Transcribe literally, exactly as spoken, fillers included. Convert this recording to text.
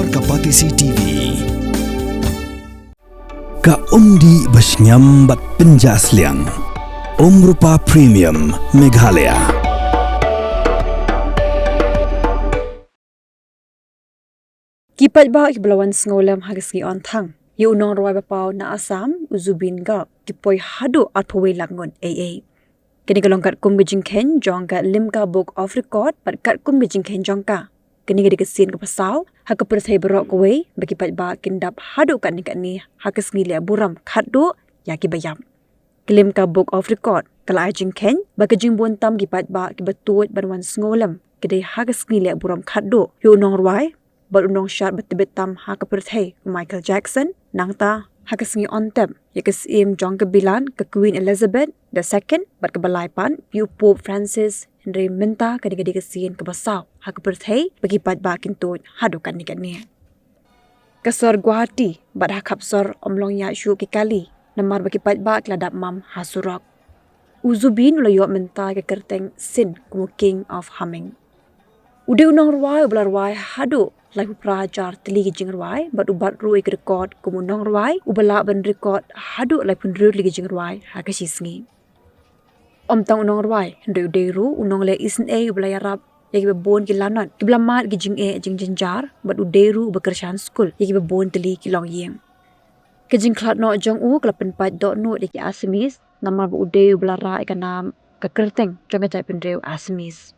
Ka Patisi T V. Ka umdih ba shngiam bad pynjah sliang. Umrupa Premium Meghalaya. Ki paidbah kiba la wan sngewlem ha ka sngi Onthang ïa u nongrwai ba paw na Assam, u Zubeen Garg, ki poi haduh arphew wei lak ngut eiei. Kane ka long katkum ka jingkheiñ jong ka Limca Book of Record bad katkum ka jingkheiñ jong ka, kane ka dei ka sien kaba saw ha ka pyrthei baroh kawei ba ki paidbah kin dap haduh katne katne ha ka sngi leh burom khatduh ïa kiba ïap. Ka Limca Book of Record ka la ai jingkheiñ ba ka jingbun tam ki paidbah kiba tuid ban wan sngewlem ka dei ha ka sngi leh burom khatduh ïa u nongrwai bad u nongshad ba tbit tam ha ka pyrthei, u Michael Jackson, nangta ha ka sngi Onthang ïa ka syiem jong ka Bilat, ka Queen Elizabeth the second, bad kaba lai pat ïa u Pope Francis, hynrei mynta kane ka dei ka sien kaba saw ha ka pyrthei ba ki paidbah kin tuid haduh katne katne. Ka sor Guwahati bad ha khap sor ym long ïa shuh ki kali namar ba ki paidbah ki la dap mam ha surok. U Zubeen u la ïoh mynta ïa ka kyrteng Sin kum u King of Humming. U dei u nongrwai uba la rwai haduh laiphew phra hajar tylli ki jingrwai bad u bat ruh ïa ka record kum u nongrwai uba lah ban record haduh laiphew hynriew tylli ki jingrwai ha ka shi sngi. Ym tang u nongrwai, hynrei u dei ruh u nongleh isynei uba la ïarap ïa kiba bun ki lanot kiba la mad ki jingeh jingjynjar bad u dei ruh uba kyrshan skul ïa kiba bun tylli ki longïing. Ka jingkhlad noh jong u ka la pynpait dohnud ïa ki Assamese namar ba u dei uba la rah ïa ka nam, ka kyrteng jong ka jaitbynriew Assamese.